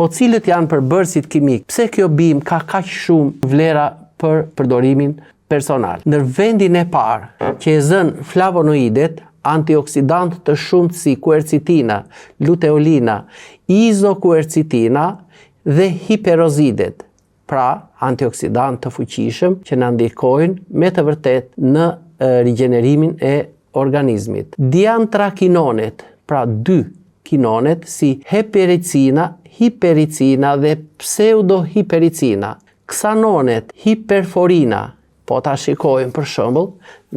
Po cilët janë përbërësit kimikë? Pse kjo bimë ka kaq shumë vlera për përdorimin personal? Në vendin e parë që e zënë flavonoidet, antioksidantë të shumtë si kuercitina, luteolina, izokuercitina dhe hiperozidet, pra antioksidantë të fuqishëm që na ndikojnë me të vërtetë në rigjenerimin e organizmit. Diantrakinonet, pra dy kinonet si hepericina, hipericina dhe pseudohipericina, ksanonet, hiperforina, Po ta shikojmë për shembull,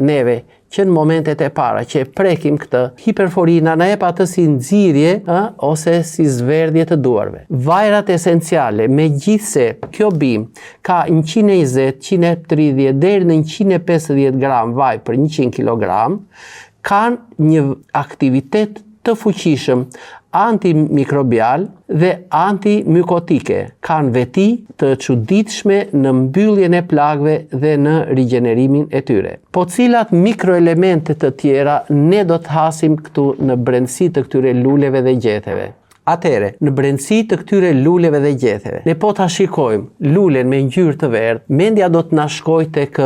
neve që në momentet e para që e prekim këtë, hiperforina na jep atë si nxirje ë, ose si zverdhje të duarve. Vajrat esenciale, megjithëse kjo bimë ka 120, 130 deri në 150 gram vaj për 100 kg, kanë një aktivitet të fuqishëm antimikrobial dhe antimykotike. Kanë veti të çuditshme në mbylljen e plagëve dhe në rigjenerimin e tyre. Po cilat mikroelemente të tjera ne do të hasim këtu në brendësi të këtyre luleve dhe gjetheve? Atëherë, në brendësi të këtyre luleve dhe gjetheve, ne po ta shikojmë lulen me ngjyrë të verdhë, mendja do të na shkojë tek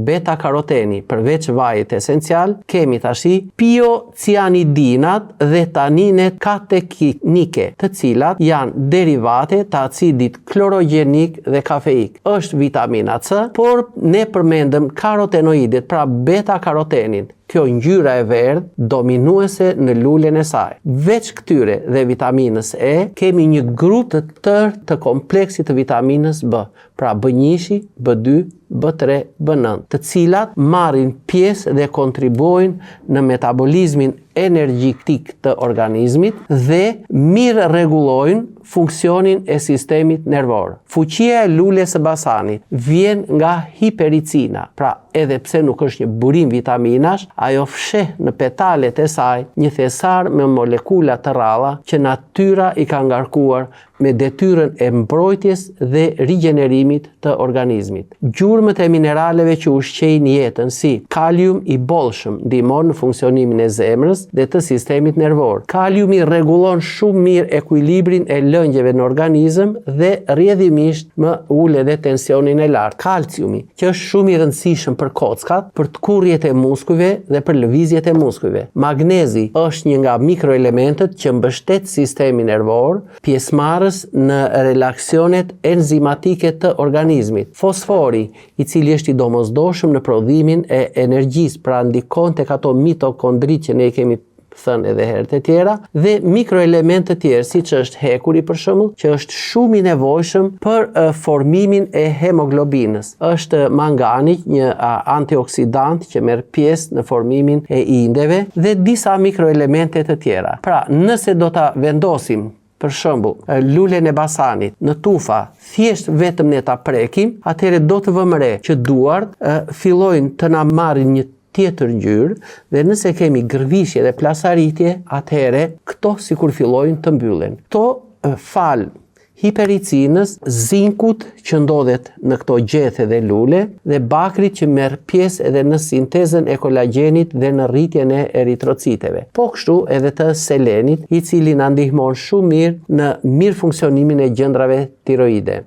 beta karoteni, përveç vajit esencial, kemi tashi piocianidinat dhe taninet katekinike, të cilat janë derivate të acidit klorogjenik dhe kafeik. Është vitamina C, por ne përmendëm karotenoidet, pra beta karotenin. Kjo ngjyra e verdhë dominuese në lulen e saj. Veç këtyre dhe vitaminës E, kemi një grup të tërë të kompleksit të vitaminës B, pra B1-shi, B2, B3, B9, të cilat marrin pjesë dhe kontribuojnë në metabolizmin energjetik të organizmit dhe mirë rregullojnë funksionin e sistemit nervor. Fuqia e lules së basanit vjen nga hipericina, pra edhe pse nuk është një burim vitaminash, ajo fsheh në petalet e saj një thesar me molekula të rralla që natyra i ka ngarkuar me detyrën e mbrojtjes dhe rigjenerimit të organizmit. Gjurmët e mineraleve që ushqejnë jetën si kalium i bollshëm ndihmon në funksionimin e zemrës dhe të sistemit nervor. Kaliumi rregullon shumë mirë ekuilibrin e lëngjeve në organizëm dhe rrjedhimisht më ul edhe tensionin e lartë. Kalciumi, që është shumë i rëndësishëm për kockat, për tkurrjet e muskujve dhe për lëvizjet e muskujve. Magnezi është një nga mikroelementët që mbështet sistemin nervor, pjesëmarrës në relaksionet enzimatike të organizmit. Fosfori, i cili është i domosdoshëm në prodhimin e energjisë, pra ndikon tek ato mitokondritë që ne i kemi thënë edhe herë të tjera, dhe mikroelementë të tjerë, siç është hekuri për shembull, që është shumë i nevojshëm për formimin e hemoglobinës. Është mangani, një antioksidant që merr pjesë në formimin e indeve dhe disa mikroelemente të tjera. Pra, nëse do ta vendosim për shembull, lulen e basanit në tufa, thjesht vetëm ne ta prekim, atëherë do të vëmë re që duart fillojnë të na marrin një tjetër ngjyrë dhe nëse kemi gërvishje dhe plasaritje, atëherë këto sikur fillojnë të mbyllen. Këto falë hipericinës, zinkut që ndodhet në këto gjethe dhe lule dhe bakrit që merr pjesë edhe në sintezën e kolagjenit dhe në rritjen e eritrociteve. Po kështu edhe të selenit, i cili na ndihmon shumë mirë në mirëfunksionimin e gjëndrave tiroide.